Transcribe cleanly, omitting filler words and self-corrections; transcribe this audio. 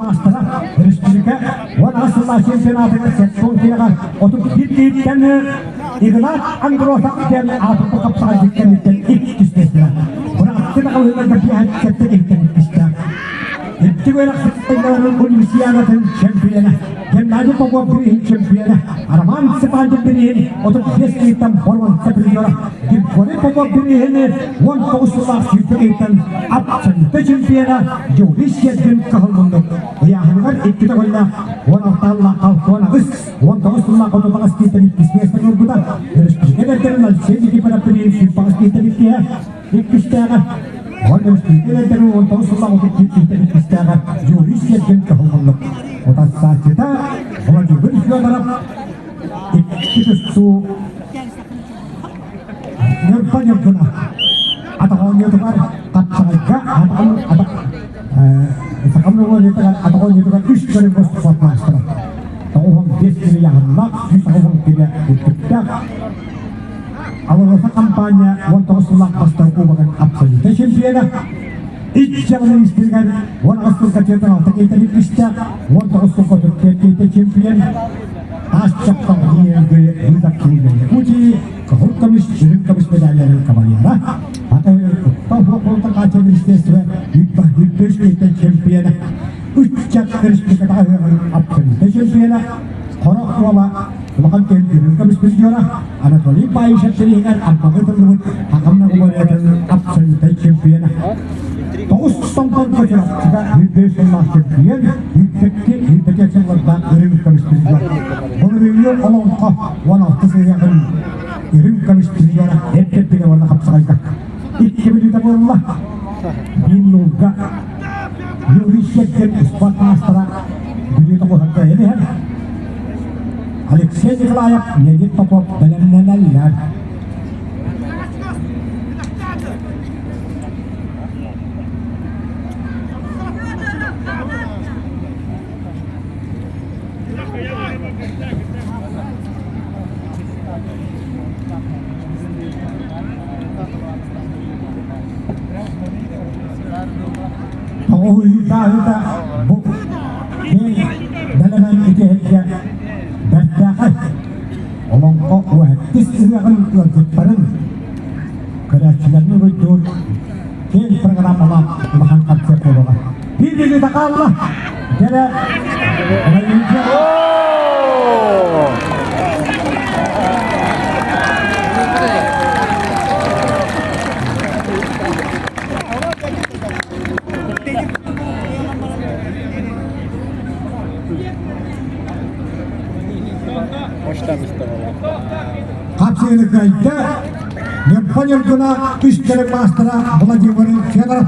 Астара өрөспүүбүлүкэ 10 сыллаах чемпионатыгар 70 киилэҕэ 31 киһиттэн Игнат Андросов диэн аатырбыт хапсаҕай кэнниттэн иккис миэстэлээх. Бырааттыы даҕалыыларга биэһэн сэттэ киһиттэн иккистээх. Үрдүк үөрэх салайааччыларын универсиадатын чемпиона, Геннадий Попов бирииһин чемпиона, Роман Степанов бирииһин 35 киһиттэн боруонса призера, Григорий Попов бирииһини 19 сыллаах сүүрбэ киһиттэн абсолютнай чемпиона Юрий Сергин кыһыл муннук. Ыйааһыныгар икки төгүллээх 16 аллаах 68, 19 сыллаах 38 киһиттэн иккис миэстэни ылбыта. Өрөспүүбүлүкэ эдэрдэрин Алексей Никифоров бирииһин 28 киһиттэн иккиһэ, иккистээҕэ. Уон өрөспүүбүлүкэ эдэрдэрин 19 сыллаах 32 киһиттэн иккистээҕэ Юрий Сергин кыһыл муннук. Утарсааччыта Владимир Федоров икки тустуу Ньурба Ньургуна атах оонньуутугар хапсаҕайга атах сахам оонньуутугар атах оонньуутугар үс көрүҥ спорт маастара. 95 килэ яһыллаах, 190 килэ үрдүктээх. Алроса компания 19 сыллаах бастакы кубогын абсолютнай чемпиона. Ич дьаҕылын истигэр 18 сылга 46 киһитэ иккистээх, 19 сылга 34 киһитэ чемпион. Таас чохтон Якутии кыһыл көмүс, үрүҥ көмүс медалларын кавалера, ата Куттал министерство үппүс киһиттэн чемпиона, ыччат республиката ыһыаҕын абсолютнай чемпиона, Хорох уола улахан киһи үрүҥ көмүс призера, Анатолий Баишев сириһигэр арбаҕы тыллыбыт Хакамна губарыатын абсолютнай чемпиона. Тоҕус томтон көтүрөхчүгэ үрдүс сыллаах чемпион, үрдүкки үрдүккэ сыллардаах үрүҥ көмүс призер. Былырыыҥҥы олоҥхо 16 сыһыаҕын үрүҥ көмүс призера эр кэрдигэ уонна хапсаҕайга икки бүлүүтэ буолла. Биир нуулга Юрий Щеркин спорт маастара бүлүүтэ куһарга иһэр. Алексей Николаев, Леонид Попов бэлэмнэнэллэр. Тоҕуһуйдааһыта бу бэлэмэн итиһэргэ бэртээхэй Олоҥхо уһэттис ыһыаҕын ыалдьыттарын, көрөөччүлэрин уруйдуур киэҥ программалаах улахан концерт буолуоҕа. Биир билиитэ хаалла. Дьэрэ Хапсыгыныгайда Ньурба Ньургуна үс кэлин маастара Владимир Федоров.